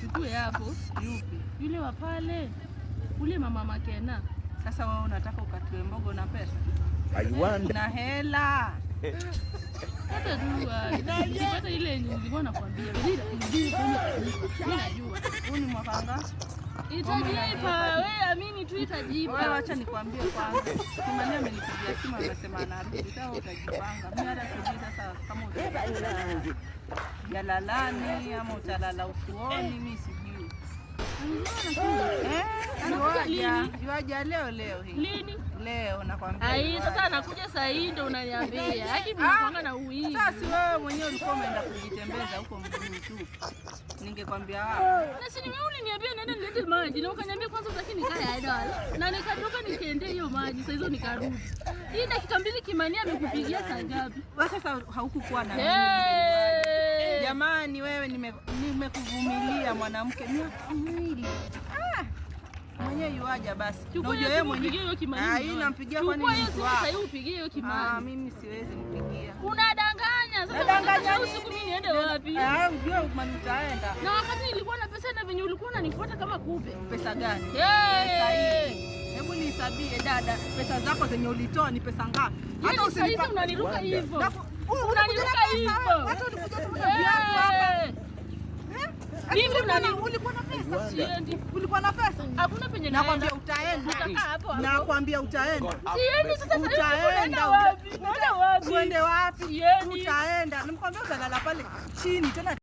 Uchukue hapo. Yupi? Yule wa pale. Ule mama Makena. Sasa wewe unataka ukatue mbogo na pesa? I wonder. Na hela. Hata tu ukipata ile yenye nilikuwa nakwambia. Mimi najua. Huu ni mwaka ngapi? Itajipa, wewe amini tu itajipa. Wewe acha nikwambie kwanza. Kimani amenipigia simu amesema anarudi. Sasa utajipanga. Mimi hata sijui sasa kama utalala jalalani ama utalala ufuoni, mimi sijui. Eh, Anakuja yuaja, lini? yuaja leo leo hii. Lini? Leo nakwambia. Ai, sasa anakuja saa hii ndo unaniambia. Haki mnakuanga na uwizi. Sasa si wewe mwenyewe ulikuwa umeenda kujitembeza huko mjini tu. Ningekwambia wapi? Na si ni wewe uliniambia niende nilete maji na ukaniambia kwanza utaki nikae idle. Na nikatoka nikaendea hiyo maji, saa hizo nikarudi. Hii dakika 2 Kimani amekupigia saa ngapi? Wewe sasa haukukuwa na mimi. Hey! Jamani wewe nimekuvumilia mwanamke miaka 2. Ah! Mwenyewe yuaja basi. Na Chukua ujue hiyo wewe simu mwenyewe. upigie hiyo Kimani. Ah, hii nione. nampigia kwani Chukua ni hiyo mtu simu wako? sasa hivi upigie hiyo Ah, Kimani. mimi siwezi mpigia. Unadanganya. Sasa Nadanganya unataka nini? usiku mimi niende wapi? Ah, ujue mali utaenda. Na wakati nilikuwa na pesa na venye ulikuwa unanifuata kama kupe. Pesa gani? Hey! Pesa hii. Hebu nihesabie dada, pesa zako zenye ulitoa ni pesa ngapi? Yaani Hata saa hizi usinipa unaniruka hivyo. Unakuja na Unaniruka pesa hivyo. wewe. Hata ulikuja tu na viatu hapa. Hey! Eh? Mimi Ulikuwa na pesa? Siendi. Ulikuwa na pesa? Hakuna penye Nakwambia naenda. utaenda. Nitakaa hapo hapo. Nakwambia utaenda. Siendi sasa sasa hivi Utaenda. unaenda wapi? Unaenda wapi? Uende wapi? Siendi. Utaenda. Nimekwambia utalala pale chini tena.